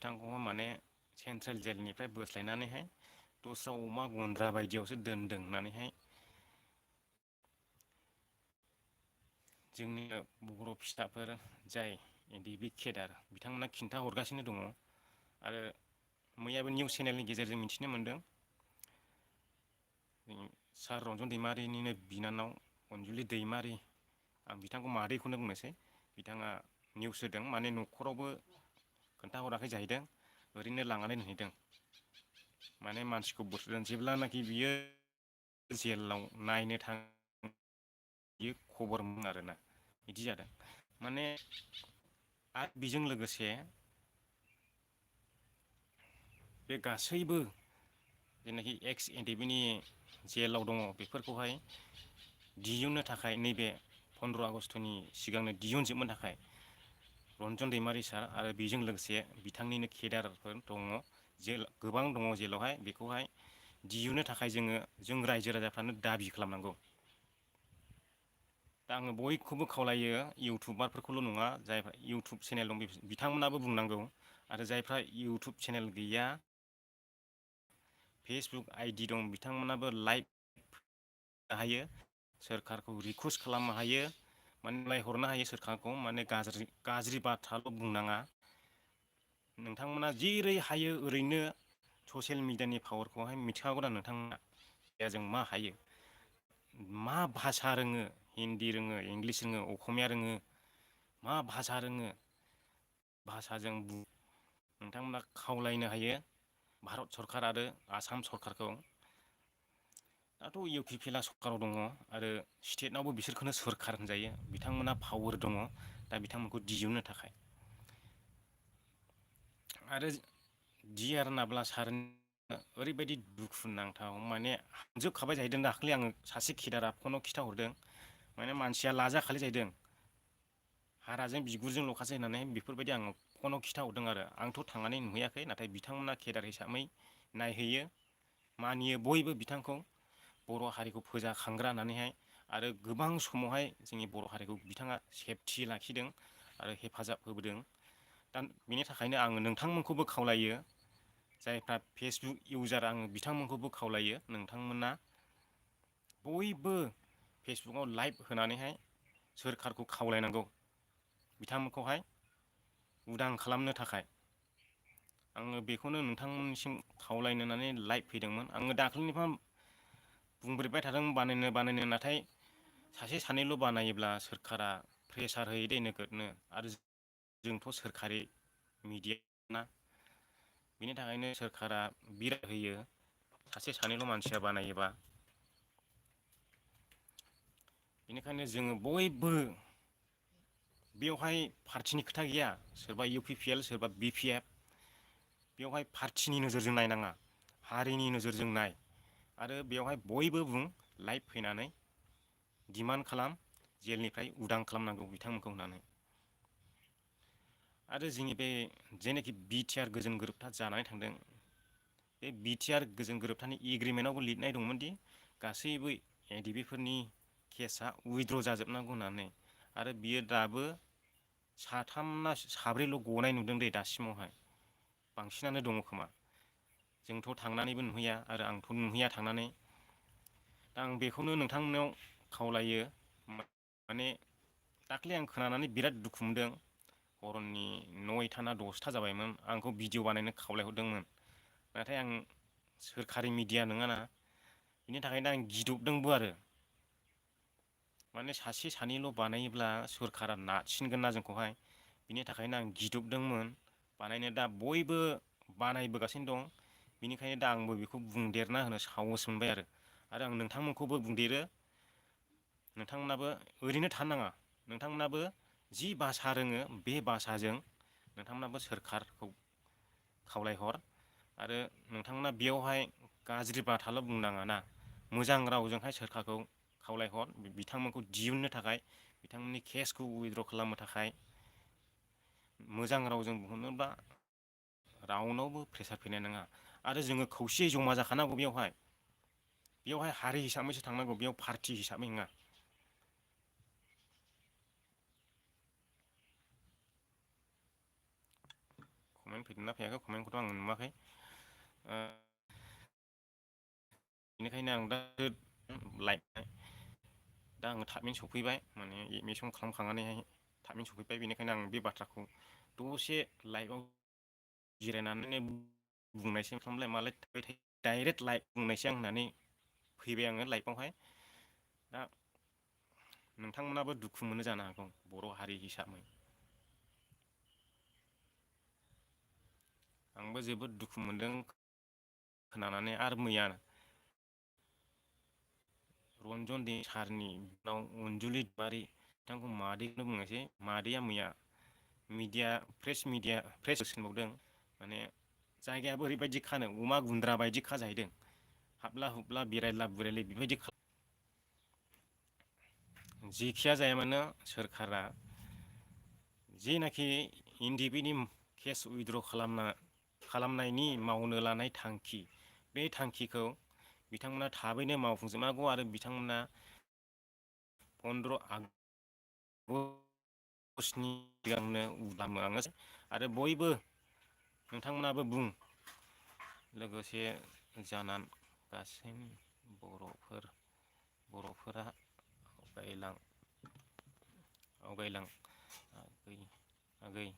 बिथांखौ माने सेन्ट्रेल जेलनिफ्राय बोस्लायनानैहाय दस्रा अमा गन्द्रा बायदियावसो दोनदों होननानैहाय जोंनि बर' फिसाफोर जाय एडिबि केदार बिथांमोना खिन्था हरगासिनो दङ आरो मैयाबो निउस चेनेलनि गेजेरजों मिथिनो मोन्दों सार रन्जन दैमारिनिनो बिनानाव अनजुलि दैमारि आं बिथांखौ मादैखौनो बुंनोसै बिथाङा निउस होदों माने न'खरावबो खोन्थाहराखै जाहैदों ओरैनो लांनानै दोनहैदों माने मानसिखौ बुथारदों जेब्लानाखि बियो जेलाव नायनो थाङो बियो खबर मोन आरोना बिदि जादों माने आरो बेजों लोगोसे बे गासैबो जेनाखि एक्स एनडेबिनि जेलाव दङ बेफोरखौहाय दिहुननो थाखाय नैबे 15 आगष्टनि सिगांनो दिहुनजोबनो थाखाय रन्जन दैमारि सार आरो बेजों लोगोसे बिथांनिनो केदारफोर दङ जेल गोबां दङ जेलावहाय बेखौहाय दिहुननो थाखाय जों रायजो राजाफ्रानो दाबि खालामनांगौ। दा आङो बयखौबो खावलायो इउटुबारफोरखौल' नङा जायफ्रा इउटुब चेनेल दं बिथांमोनाबो बुंनांगौ आरो जायफ्रा इउटुब चेनेल गैया फेसबुक आइडि दं बिथांमोनाबो लाइभ हायो सोरखारखौ रिकुवेस्ट खालामनो हायो माने लायहरनो हायो सोरखारखौ माने गाज्रि बाथ्राल' बुंनाङा नोंथांमोना जेरै हायो ओरैनो ससियेल मिडियानि पावारखौहाय मिथिखागौ दा नोंथांमोना जों मा हायो मा भाषा रोङो हिन्दी रोङो इंलिस रोङो असमिया रोङो मा भाषा रोङो भाषाजों नोंथांमोना खावलायनो हायो भारत सरकार आरो आसाम सरकारखौ दाथ' इउ पि पि एल आ सरकाराव दङ आरो स्टेटनावबो बिसोरखौनो सोरखार होनजायो बिथांमोना पावार दङ दा बिथांमोनखौ दिहुननो थाखाय आरो दि आर नाब्ला सारनि ओरैबायदि दुखु नांथाव माने हाबजोबखाबाय जाहैदों दाखालि आङो सासे केदारा फनाव खिन्थाहरदों माने मानसिया लाजाखालि जाहैदों हाराजों बिगुरजों ल'खासै होननानै बेफोरबायदि आङो फनाव खिन्थाहरदों आरो आंथ' थांनानै नुहैयाखै नाथाय बिथांमोना केदार हिसाबै नायहैयो मानियो बयबो बिथांखौ बर' हारिखौ फोजाखांग्रा होननानैहाय आरो गोबां समावहाय जोंनि बर' हारिखौ बिथाङा सेफथि लाखिदों आरो हेफाजाब होबोदों दा बेनि थाखायनो आङो नोंथांमोनखौबो खावलायो जायफ्रा फेसबुक इउजार आङो बिथांमोनखौबो खावलायो नोंथांमोना बयबो फेसबुकाव लाइभ होनानैहाय सोरखारखौ खावलायनांगौ बिथांमोनखौहाय उदां खालामनो थाखाय आङो बेखौनो नोंथांमोननिसिम खावलायनो होननानै लाइभ फैदोंमोन आङो दाख्लैनिफ्राय बुंब्रेबाय थादों बानायनो नाथाय सासे सानैल' बानायोब्ला सोरखारा प्रेसार होयो दै नोगोदनो आरो जोंथ' सोरखारि मिडिया ना बिनि थाखायनो सोरखारा बिराद होयो सासे सानैल' मानसिया बानायोबा बेनिखायनो जोङो बयबो बेवहाय पार्टिनि खोथा गैया सोरबा इउ पि पि एल सोरबा बि पि एफ बेवहाय पार्टिनि नोजोरजों नायनाङा हारिनि नोजोरजों नाय आरो बेवहाय बयबो बुं लाइभ फैनानै दिमान्ड खालाम जेलनिफ्राय उदां खालामनांगौ बिथांमोनखौ होननानै आरो जोंनि बे जेनोखि बि टि आर गोजोन गोरोबथा जानानै थांदों बे बि टि आर गोजोन गोरोबथानि एग्रिमेन्टआवबो लिरनाय दंमोनदि गासैबो एडिबिफोरनि केसा उइद्र' जाजोबनांगौ होननानै आरो बियो दाबो साथाम ना साब्रैल' गनाय नुदों दे दासिमावहाय बांसिनानो दङ खोमा जोंथ' थांनानैबो नुहैया आरो आंथ' नुहैया थांनानै दा आं बेखौनो नोंथांमोनाव खावलायो माने दाख्लै आं खोनानानै बिराद दुखु मोनदों हरनि 9ता ना 10ता जाबायमोन आंखौ भिडिअ बानायनो खावलायहरदोंमोन नाथाय आं सोरखारि मिडिया नङाना बिनि थाखायनो आं गिदबदोंबो आरो माने सासे सानैल' बानायोब्ला सोरखारा नारसिनगोन ना जोंखौहाय बिनि थाखायनो आं गिदबदोंमोन बानायनो दा बयबो बानायबोगासिनो दं बिनिखायनो दा आंबो बेखौ बुंदेरना होनो साहस मोनबाय आरो आं नोंथांमोनखौबो बुंदेरो नोंथांमोनाबो ओरैनो थानो नाङा नोंथांमोनाबो जि भाषा रोङो बे भाषाजों नोंथांमोनाबो सोरखारखौ खावलायहर आरो नोंथांमोना बेयावहाय गाज्रि बाथ्राल' बुंनाङा ना मोजां रावजोंहाय सोरखारखौ खावलायहर बिथांमोनखौ दिहुननो थाखाय बिथांमोननि केसखौ उइद्र' खालामनो थाखाय मोजां रावजों बुंहरनोबा रावनावबो प्रेसार फैनाय नङा आरो जोङो खौसेयै जमा जाखानांगौ बेवहाय हारि हिसाबैसो थांनांगौ बेयाव पार्टि हिसाबै नङा कमेन्ट फैदोंना फैयाखै कमेन्टखौथ' आं नुवाखै बेनिखायनो आं दा लाइक दा आङो थाबैनो सफैबाय माने एडमिसन खालामखांनानैहाय थाबैनो सफैबाय बेनिखायनो आं बे बाथ्राखौ दसे लाइभआव जिरायनानै बुंनायसै खालामलाय मालाय थाबाय थायो डाइरेक्ट लाइभ बुंनायसै आं होननानै फैबाय आङो लाइभआवहाय दा नोंथांमोनाबो दुखु मोनो जानो हागौ बर' हारि हिसाबै आंबो जोबोद दुखु मोनदों खोनानानै आरो मैया रन्जन दे सारनि बिनाव अनजुलि दैमारि बिथांखौ मादैखौनो बुंनोसै मादैया मैया प्रेस होनबावदों माने जायगायाबो ओरैबायदि खानो अमा गुन्द्रा बायदि खाजाहैदों हाबला हुबला बेरायला बुरायलि बेबायदि जिखिया जाया मानो सोरखारा जेनाखि एनडिएफबि केस उइद्र' खालामनायनि मावनो लानाय थांखि बे थांखिखौ बिथांमोना थाबैनो मावफुंजोबनांगौ आरो बिथांमोना 15 आगष्टनि सिगांनो खालामो आरो बयबो नोंथांमोनाबो बुं लोगोसे जानान गासै बर'फोरा आवगायलां आगैफोर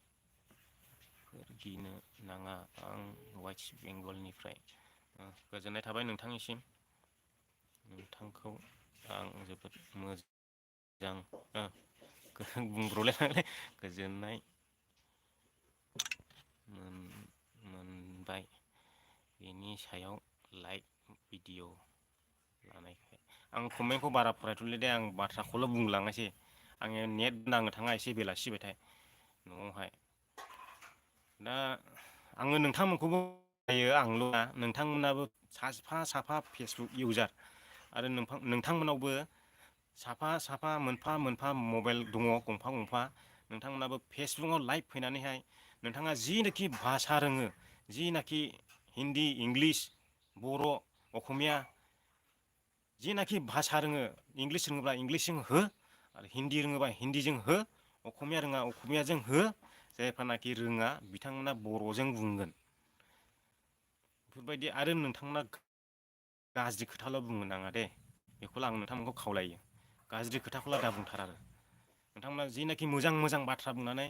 गिनो नाङा आं वेस्ट बेंगलनिफ्राय गोजोननाय थाबाय नोंथांनिसिम नोंथांखौ आं जोबोद मोजां बुंब्रलायलांबाय गोजोननाय मोनबाय बेनि सायाव लाइक भिडिअ लानायखाय आं कमेन्टखौ बारा फरायथ'ले दे आं बाथ्राखौल' बुंलांनोसै आङो नेट नांनो थाङा एसे बेलासिबाथाय न'आवहाय दा आङो नोंथांमोनखौबो जायो आंल' नोंथांमोनाबो साफा फेसबुक इउजार आरो नोंथांमोनावबो साफा मोनफा मबाइल दङ गंफा नोंथांमोनाबो फेसबुकाव लाइभ फैनानैहाय नोंथाङा जिनाखि भाषा रोङो जिनाखि हिन्दी इंलिस बर' असमिया जिनाखि भाषा रोङो इंलिस रोङोब्ला इंलिसजों हो आरो हिन्दी रोङोबा हिन्दीजों हो असमिया रोङा असमियाजों हो जायफ्रानाखि रोङा बिथांमोना बर'जों बुंगोन बेफोरबायदि आरो नोंथांमोना गाज्रि खोथाल' बुंनो नाङा दे बेखौल' आं नोंथांमोनखौ खावलायो गाज्रि खोथाखौल' दा बुंथार आरो नोंथांमोना जिनाखि मोजां बाथ्रा बुंनानै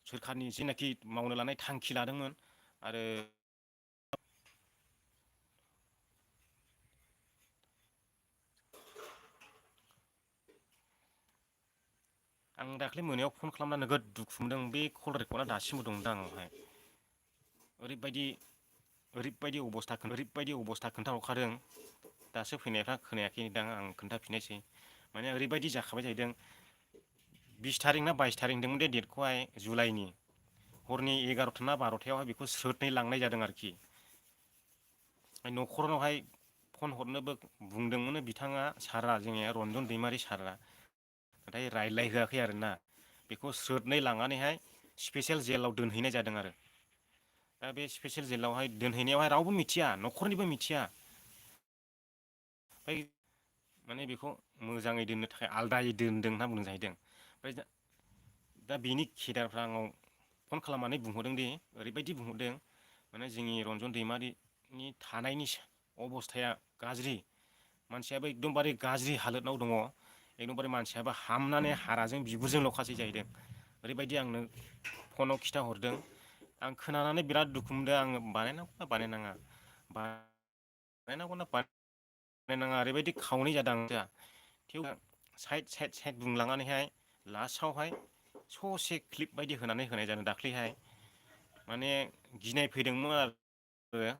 सोरखारनि जिनाखि मावनो लानाय थांखि लादोंमोन आरो आं दाख्लै मोनायाव फन खालामना नोगोद दुखु मोनदों बे कल रेकर्डआ दासिमबो दं दा आंनावहाय ओरैबायदि अबस्था खोन्थाहरखादों दासो फैनायफ्रा खोनायाखै दां आं खोन्थाफिननायसै माने ओरैबायदि जाखाबाय जाहैदों 20 थारिख ना 22 थारिख दंमोन दे डेटखौहाय जुलाइनि हरनि 11ता ना 12तायावहाय बेखौ स्रोदनै लांनाय जादों आरोखि न'खरनावहाय फन हरनोबो बुंदोंमोन बिथाङा सारा जोंनिया रन्जन दैमारि सारा नाथाय रायज्लायहोआखै आरोना बेखौ स्रोदनै लांनानैहाय स्पेसियेल जेलाव दोनहैनाय जादों आरो दा बे स्पेसियेल जेलावहाय दोनहैनायावहाय रावबो मिथिया न'खरनिबो मिथिया ओमफ्राय माने बेखौ मोजाङै दोननो थाखाय आलादायै दोनदों होनना बुंदों जाहैदों ओमफ्राय दा बेनि केदारफ्रा आंनाव फन खालामनानै बुंहरदों दि ओरैबायदि बुंहरदों माने जोंनि रन्जन दैमारिनि थानायनि अबस्थाया गाज्रि मानसियाबो एकदमबारे गाज्रि हालोदाव दङ एकदमबारे मानसियाबो हामनानै हाराजों बिगुरजों ल'खासै जाहैदों ओरैबायदि आंनो फनाव खिन्थाहरदों आं खोनानानै बिराद दुखु मोनदों आङो बानायनांगौना बानायनाङा बानायनाङा ओरैबायदि खावनै जादों आं थेवबो साइड बुंलांनानैहाय लास्टावहाय ससे क्लिप बायदि होनानै होनाय जादों दाख्लैहाय माने गिनाय फैदोंमोन आरो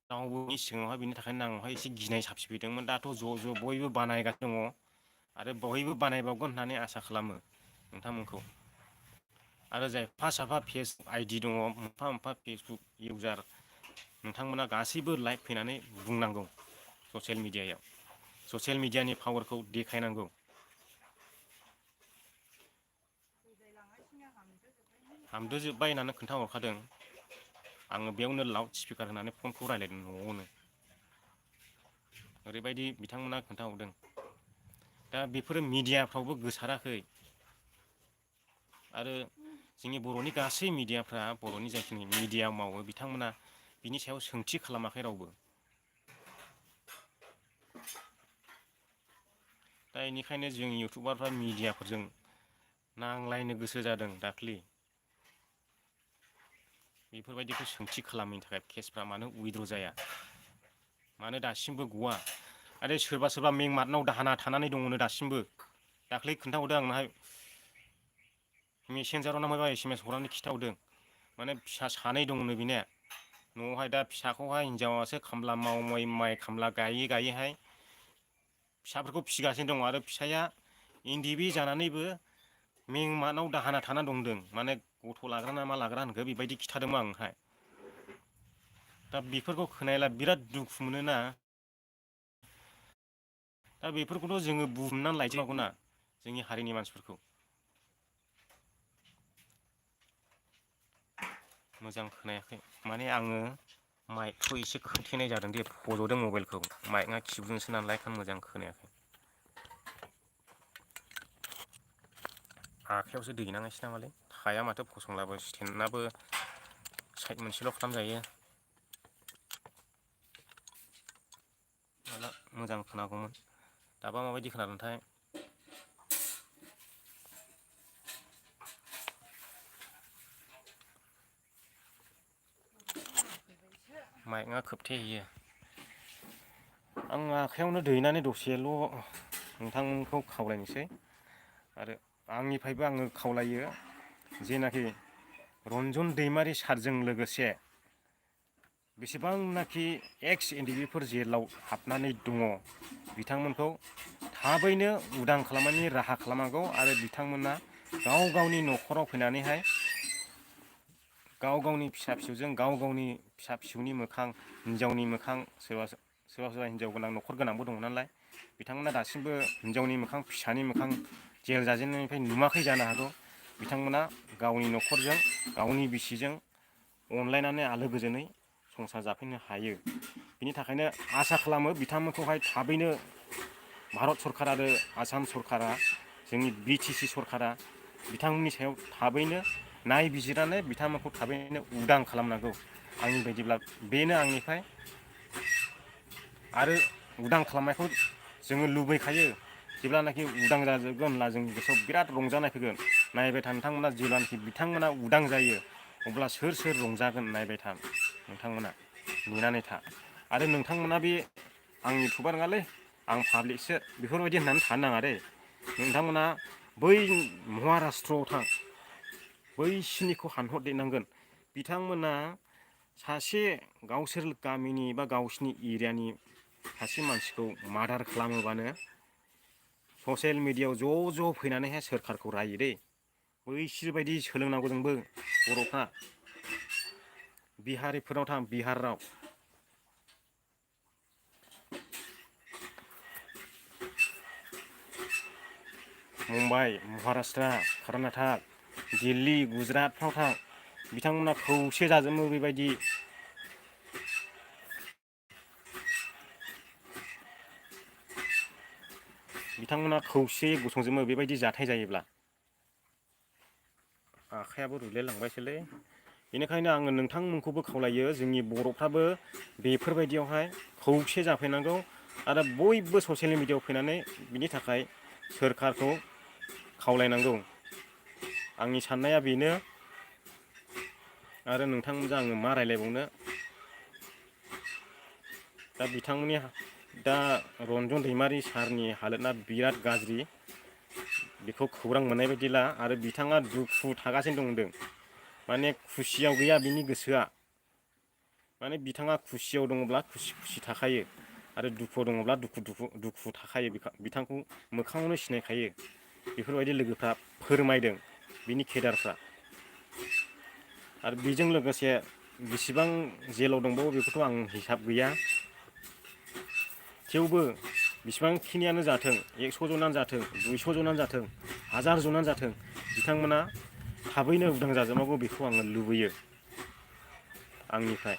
रावबोनि सिगाङावहाय बिनि थाखायनो आंनावहाय एसे गिनाय साबसिफैदोंमोन दाथ' ज' बयबो बानायगासिनो दङ आरो बयबो बानायबावगोन होननानै आसा खालामो नोंथांमोनखौ आरो जाय साफा फेसबुक आइडि दङ मोनफा फेसबुक इउजार नोंथांमोना गासैबो लाइभ फैनानै बुंनांगौ ससियेल मिडियानि पावारखौ देखायनांगौ हामदोजोब्बाय होननानै खोन्थाहरखादों आङो बेयावनो लाउड स्पिकार होनानै फनखौ रायज्लायदों न'आवनो ओरैबायदि बिथांमोना खोन्थाहरदों दा बेफोरो मिडियाफ्रावबो गोसाराखै आरो जोंनि बर'नि गासै मिडियाफ्रा बर'नि जाखिनि मिडिया मावो बिथांमोना बिनि सायाव सोंथि खालामाखै रावबो। दा बेनिखायनो जों इउटुबारफ्रा मिडियाफोरजों नांलायनो गोसो जादों दाख्लि। बेफोरबायदिखौ सोंथि खालामैनि थाखाय केसफ्रा मानो उइद्र' जाया, मानो दासिमबो गवा। आरो सोरबा सोरबा मेंमादनाव दाहाना थानानै दङनो दासिमबो। दाख्लै खोन्थाहरदों आंनोहाय मेसेन्जाराव ना माबा SMS हरनानै खिन्थाहरदों। माने फिसा सानै दंनो बेनिया न'आवहाय दा फिसाखौहाय हिनजावासो खामला माइ खामला गायै गायैहाय फिसाफोरखौ फिसिगासिनो दं आरो फिसाया इनडिबि जानानैबो मेंमानाव दाहाना थाना दंदों। माने गथ' लाग्रा ना मा लाग्रा होनखो बेबायदि खिथादोंमोन आंनोहाय। दा बेफोरखौ खोनायोला बिराद दुखु मोनोना। दा बेफोरखौथ' जोङो बुंनानै लायथिनांगौना जोंनि हारिनि मानसिफोरखौ। मोजां खोनायाखै माने आङो माइकखौ एसे खोंथेनाय जादों दे, फज'दों मबाइलखौ माइकआ खिबुजोंसो नालाय बेखायनो मोजां खोनायाखै। आखाइयावसो दै नाङासै नामालै, थाया माथो फसंलाबो स्टेन्डआबो साइड मोनसेल' खालामजायो। माला मोजां खोनागौमोन, दाबा माबायदि खोनादोंथाय। माइकआ खोबथेहैयो। आं आखाइयावनो दैनानै दसेल' नोंथांखौ खावलायनोसै। आरो आंनिफ्रायबो आङो खावलायो जेनाखि रन्जन दैमारि सारजों लोगोसे बेसेबांनाखि एक्स एनडिबिफोर जेलाव हाबनानै दङ बिथांमोनखौ थाबैनो उदां खालामनायनि राहा खालामनांगौ। आरो बिथांमोना गाव गावनि न'खराव फैनानैहाय गाव गावनि फिसा फिसौजों गाव गावनि फिसा फिसौनि मोखां, हिनजावनि मोखां, सोरबा सोरबा हिनजाव गोनां न'खर गोनांबो दङ नालाय बिथांमोना दासिमबो हिनजावनि मोखां फिसानि मोखां जेल जाजेननायनिफ्राय नुवाखै जानो हागौ। बिथांमोना गावनि न'खरजों गावनि बिसिजों अनलायनानै आलो गोजोनै संसार जाफैनो हायो। बिनि थाखायनो आसा खालामो बिथांमोनखौहाय थाबैनो भारत सरकार आरो आसाम सरकारा, जोंनि BTC सरकारा बिथांमोननि सायाव थाबैनो नायबिजिरनानै बिथांमोनखौ थाबैनो उदां खालामनांगौ। आंनि बायदिब्ला बेनो आंनिफ्राय। आरो उदां खालामनायखौ जोङो लुबैखायो। जेब्लानाखि उदां जाजोबगोन होनब्ला जोंनि गोसोआव बिराद रंजानाय फैगोन। नायबाय था नोंथांमोना जेब्लानाखि बिथांमोना उदां जायो अब्ला सोर सोर रंजागोन नायबाय था नोंथांमोना, नेनानै था। आरो नोंथांमोना बे आं इउटुबार नङालै आं पाब्लिकसो बेफोरबायदि होननानै थानो नाङा दे। नोंथांमोना बै महाराष्ट्रआव थां, बैसिनिखौ हानहरदेरनांगोन। बिथांमोना सासे गावसोर गामिनि बा गावसिनि एरियानि सासे मानसिखौ मार्डार खालामोबानो ससियेल मिडियायाव ज' ज' फैनानैहाय सोरखारखौ रायो दै। बैसोरबायदि सोलोंनांगौ जोंबो बर'फ्रा। बिहारिफोराव थां, बिहाराव मुम्बाइ, महाराष्ट्र, कर्नाटक, दिल्ली, गुजरातफ्राव थां, बिथांमोना खौसे जाजोबो बेबायदि। बिथांमोना खौसेयै गसंजोबो बेबायदि जाथाय जायोब्ला। आखाइयाबो रुलायलांबायसोलै। बेनिखायनो आङो नोंथांमोनखौबो खावलायो जोंनि बर'फ्राबो बेफोरबायदियावहाय खौसे जाफैनांगौ। आरो बयबो ससियेल मिडियायाव फैनानै बिनि थाखाय सोरखारखौ खावलायनांगौ। आंनि साननाया बेनो। आरो नोंथांमोनजों आङो मा रायज्लायबावनो। दा बिथांमोननि दा रन्जन दैमारि सारनि हालोदा बिराद गाज्रि। बेखौ खौरां मोननाय बायदिब्ला आरो बिथाङा दुखु थागासिनो दंदों। माने खुसियाव गैया बिनि गोसोआ। माने बिथाङा खुसियाव दङब्ला खुसि खुसि थाखायो। आरो दुखुआव दङब्ला दुखु थाखायो। बिथांखौ मोखाङावनो सिनायखायो। बेफोरबायदि लोगोफ्रा फोरमायदों बिनि केदारफ्रा। आरो बेजों लोगोसे बेसिबां जेलाव दंबावो बेखौथ' आं हिसाब गैया। थेवबो बेसिबांखिनियानो जाथों 100 जनानो जाथों 200 जनानो जाथों 1000 जनानो जाथों बिथांमोना थाबैनो उदां जाजोबनांगौ बेखौ आङो लुबैयो आंनिफ्राय।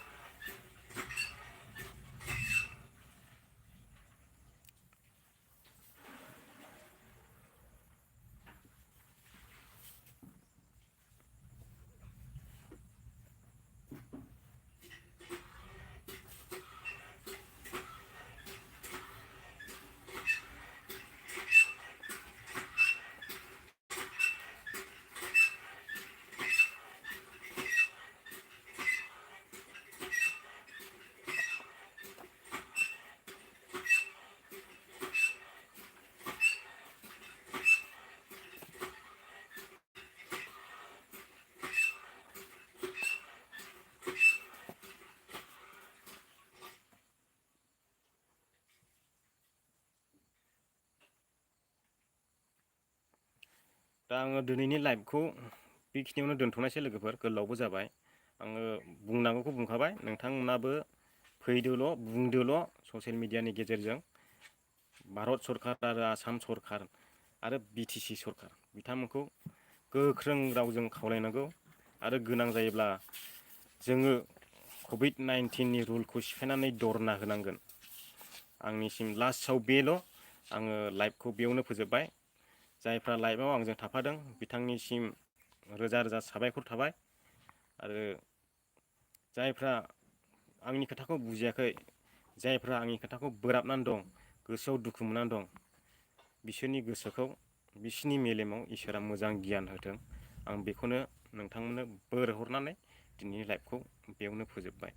दा आङो दिनैनि लाइभखौ बेखिनियावनो दोनथ'नायसै लोगोफोर, गोलावबो जाबाय। आङो बुंनांगौखौ बुंखाबाय, नोंथांमोनाबो फैदोल' बुंदोल' ससियेल मिडियानि गेजेरजों भारत सरकार आरो आसाम सरकार आरो BTC सरकार बिथांमोनखौ गोख्रों रावजों खावलायनांगौ आरो गोनां जायोब्ला जोङो कभिड-19नि रुलखौ सिफायनानै धरना होनांगोन। आंनिसिम लास्टआव बेल', आङो लाइभखौ बेयावनो फोजोबबाय। जायफ्रा लाइभआव आंजों थाफादों बिथांनिसिम रोजा रोजा साबायखर थाबाय आरो जायफ्रा आंनि खोथाखौ बुजियाखै, जायफ्रा आंनि खोथाखौ बोराबनानै दं, गोसोआव दुखु मोननानै दं, बिसोरनि गोसोखौ, बिसोरनि मेलेमाव इसोरा मोजां गियान होथों। आं बेखौनो नोंथांमोननो बोर हरनानै दिनैनि लाइभखौ बेयावनो फोजोबबाय।